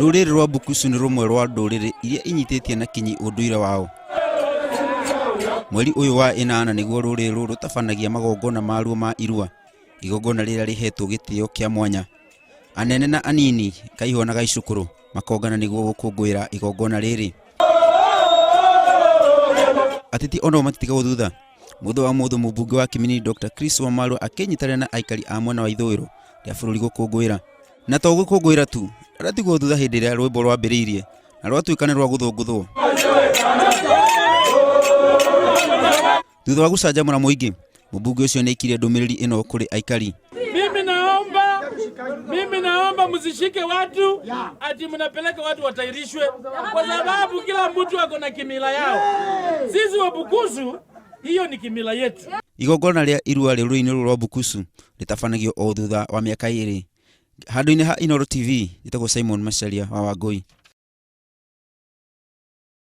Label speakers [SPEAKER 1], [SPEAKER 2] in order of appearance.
[SPEAKER 1] Rũrĩrĩ rwa Bukusu nĩ rũmwe rwa ndũrĩrĩ iria inyitĩtie na kinyi ũndũire wao. Mweri ũyũ wa ĩnana nĩguo rũrĩrĩ rũrũ rũtabanagia magongona maruo ma irua, igongona rĩrĩa rĩhetwo gĩtĩo kĩa mwanya. Anene na anini, kaihwa na gaicũkũrũ makongana nĩguo gũkũngũĩra igongona rĩrĩ. Ateti onao matitigagwo thutha. Mũthĩ wa mũthũ mũmbunge wa Kiminini Dr. Chris Wamalwa akĩnyitanĩra na aikari a mwena wa ithũĩro rĩa bũrũri gũkũngũĩra. Na to gũkũngũĩra tu, ndaratigwo thutha hĩndĩ ĩrĩa rwĩmbo rwambĩrĩirie na rwatuĩka nĩ rwa gũthũngũthwo. Thutha wa gũcanjamũra mũingĩ, mũmbunge ũcio nĩ aikirie ndũmĩrĩri ĩno kũrĩ aikari.
[SPEAKER 2] Mimi naomba, mimi naomba msishike watu ati mnapeleka watu watairishwe, kwa sababu kila mtu ako na kimila yao. Sisi Wabukusu, hiyo ni kimila yetu.
[SPEAKER 1] Igongona rĩa irua rũrĩrĩ-inĩ rũrũ rwa Bukusu rĩtabanagio o thutha wa mĩaka ĩrĩ. Handũ-inĩ ha Inooro TV, njĩtagwo Simon Macharia wa Wangũi.